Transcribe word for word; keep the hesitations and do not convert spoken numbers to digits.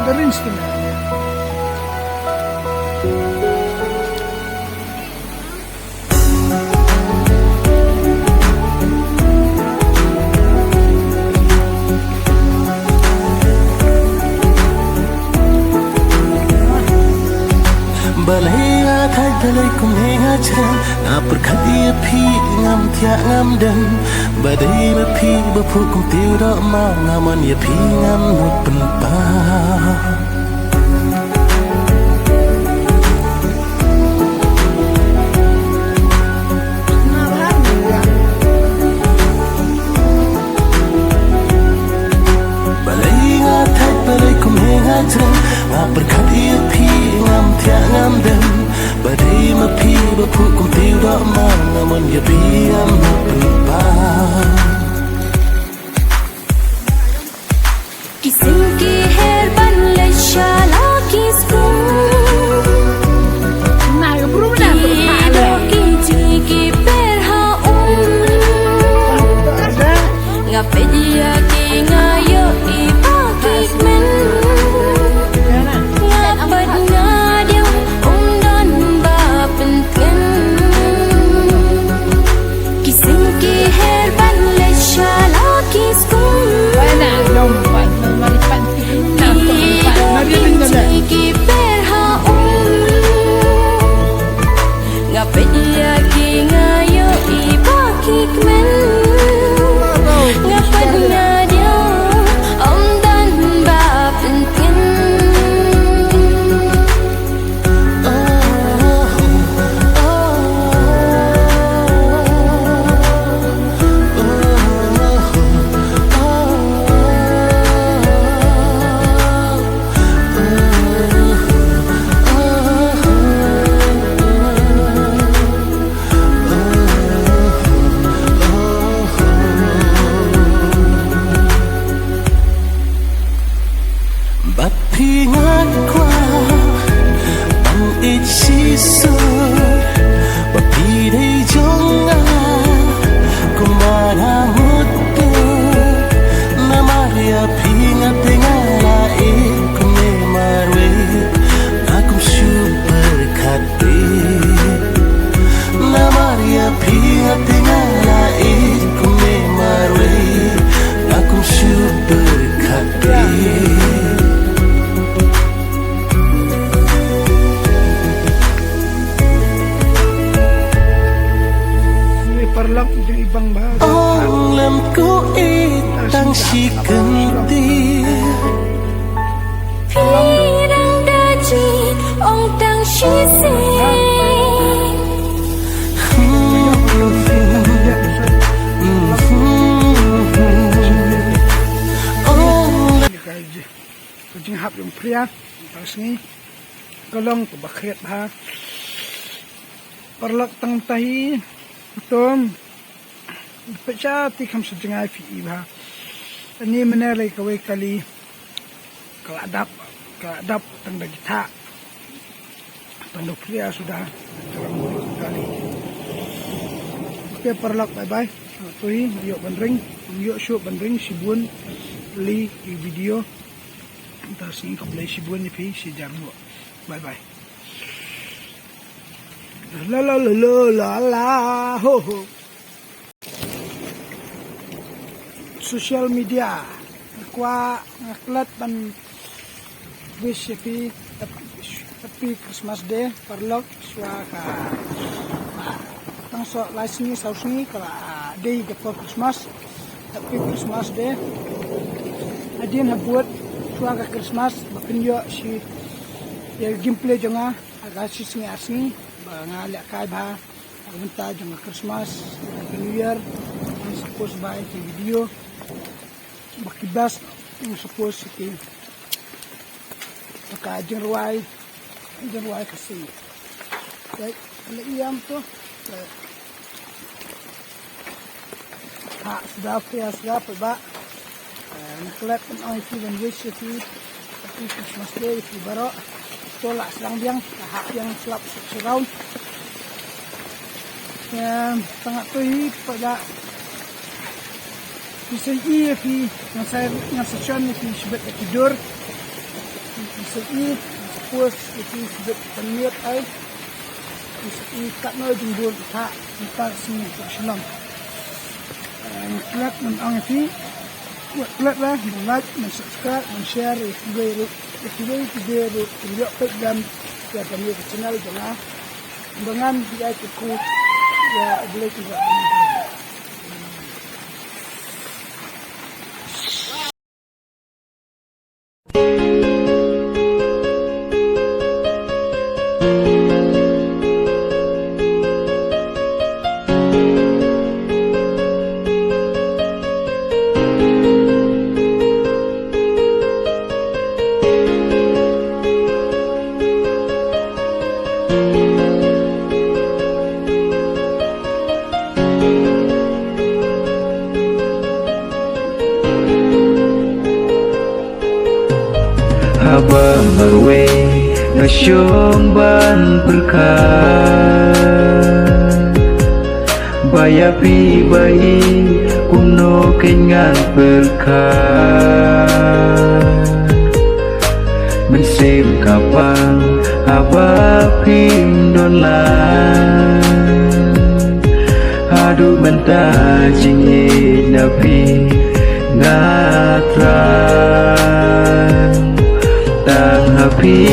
Ka ring skin. Balei nga thait, balei kumne nga jrem, nga pyrkhat ïa phi ngam thiah ngam dem. Ba dei ma phi ba phuh kumtiew doh ma, nga mon ïa phi ngam nud pynpaw. Balei nga thait, balei kumne nga jrem, nga pyrkhat ïa phi ngam thiah ngam dem. Ba dei ma phi ba phuh kumtiew doh ma, nga mon ïa phi ngam nud pynpaw. Ki sing ki her ban leit sha la ki skul. Ki doh ki jingeh ki per ha um. Nga peit ïa ki nga ïohi ba ki kmen. Nga peit nga diaw ym don ba pyntngen. Ki sing ki her ban leit sha la ki skul. Ki doh ki jingeh ki per ha um. Nga peit ïa ki nga ïohi ba ki kmen. Nga peit nga diaw ym don ba pyntngen. Bad phi nga kwah ban ïeit shisha, ba phi dei jong nga, kumba nga mut te. Namar ïa phi nga te nga la ïeit kumne marwei, nga kum shu pyrkhat. Namar ïa phi nga te nga la ïeit kumne marwei, nga kum shu pyrkhat. Paralok jong i bang ba. Ong lem ko i tang shi kyntien. Phi dang da jied ong tang shisien. Ka jinghap jong Phria mynta ka sngi ka long kaba khriat bha. Paralok, tang mynta hi, utom. Pyrshah te kham sa jngai phi i bha. Ani mynne lei kawei kali ka la dap, ka la dap tang da ki thah, tang da phria suda. Ka la mut kali. Ok paralok, bye bye. Te hi ïoh ban ring, ïoh shuh ban ring shibun. Li i video. Mynta sngi khublei shibun ïa phi shi jar nguh. Bye bye. La la la la la la ho ho. Social media. Nga kwah, nga klet ban wish ïa phi happy Christmas Day paralok. Shuwa ka, ah, tang shu lai sngi saw sngi ka la, ah, dei ka por Christmas. Happy Christmas Day. Hadien habud shuwa ka Christmas ba phin ïoh shi ïa ka gameplay jong nga ha ka shi sngi ar sngi ba nga lehkai bha ha ka bynta jong ka Christmas, Happy New Year. Ngan sa post bha ïa ki video ba ki best, ngan sa post ïa ki ba ka jingrwai, jingrwai Khasi. Dei, leh ïam to. Ha sda, phi ha sda, phi ba. Nga klet ban ong ïa phi ban wish ïa phi Happy Christmas Day ïa phi baroh. To la sdang biang, la hap biang slap surround. Em, tang to hi phi ba. Phi sa ïohi ïa phi, ngan sa, ngan sa shon ïa phi shibit ïa ki dur. Phi I suppose iti sibit pynmiat ai. I katno jingbun thah mynta sngi ka shnong. Klet men ong iti. Klet la men like men subscribe men share iti dei ru iti dei iti dei ru iti dei pek dam ya kami ka channel jong nga. Dengan dia cukup ya boleh juga. Haba marwei nga shong ban pyrkhat ba ïa phi ba i kumno kein ngan pyrkhat. Mynsiem ka pang haba phim don lang. Haduh mynta jingïeit na phi nga thrang. Tang ha phi